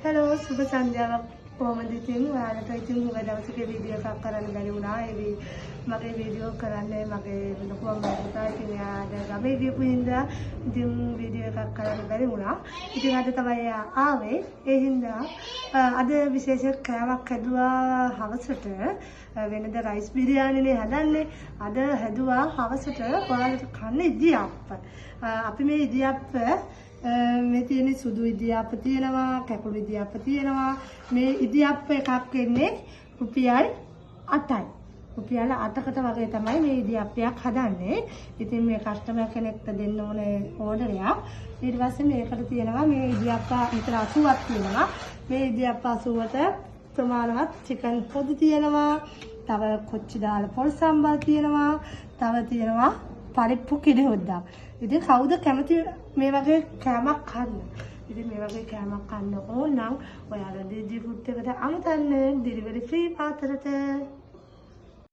Hello, සුබ සන්ධ්‍යාවක්. කොහොමද ඉතින් ඔයාලට? ඉතින් හුඟ දවසක වීඩියෝ එකක් කරන්න බැරි වුණා. ඒ මගේ වීඩියෝ කරන්නේ මගේ ලොකු අම්මා පුතා. ඉතින් එයා අද ගමේ ගියපු හින්දා ඉතින් වීඩියෝ එකක් කරන්න බැරි වුණා. ඉතින් අද තමයි එයා ආවේ. ඒ හින්දා අද විශේෂ කෑමක් හැදුවා හවසට. වෙනද රයිස් බිරියානිනේ හදන්නේ. අද හැදුවා හවසට ඔයාලට කන්න ඉදියාප්ප. අපි මේ ඉදියාප්ප, මේ තියෙන සුදු ඉදියාප්ප තියෙනවා, කැකුළු ඉදියාප්ප තියෙනවා. මේ ඉදියාප්ප එකක් වෙන්නේ රුපියල් 8යි. රුපියල් 8කට වගේ තමයි මේ ඉදියාප්පයක් හදන්නේ. ඉතින් මේ කස්ටමර් කෙනෙක්ට දෙන්න ඕනේ ඕඩරයක්. ඊට පස්සේ මේකට තියෙනවා මේ ඉදියාප්ප විතර 80ක් තියෙනවා. මේ ඉදියාප්ප 80ට ප්‍රමාණවත් චිකන් පොදි තියෙනවා. තව කොච්චි දාලා පොල් සම්බල් තියෙනවා. තව තියෙනවා පරිප්පු කිරි හොද්දක්. ඉතින් කවුද කැමති මේ වගේ කෑමක් කන්න? ඉතින් මේ වගේ කෑමක් කන්න ඕන නම් ඔයාලා ඩීජී ෆුඩ් එකට අමතන්න, ඩෙලිවරි ෆ්‍රී පාතරට.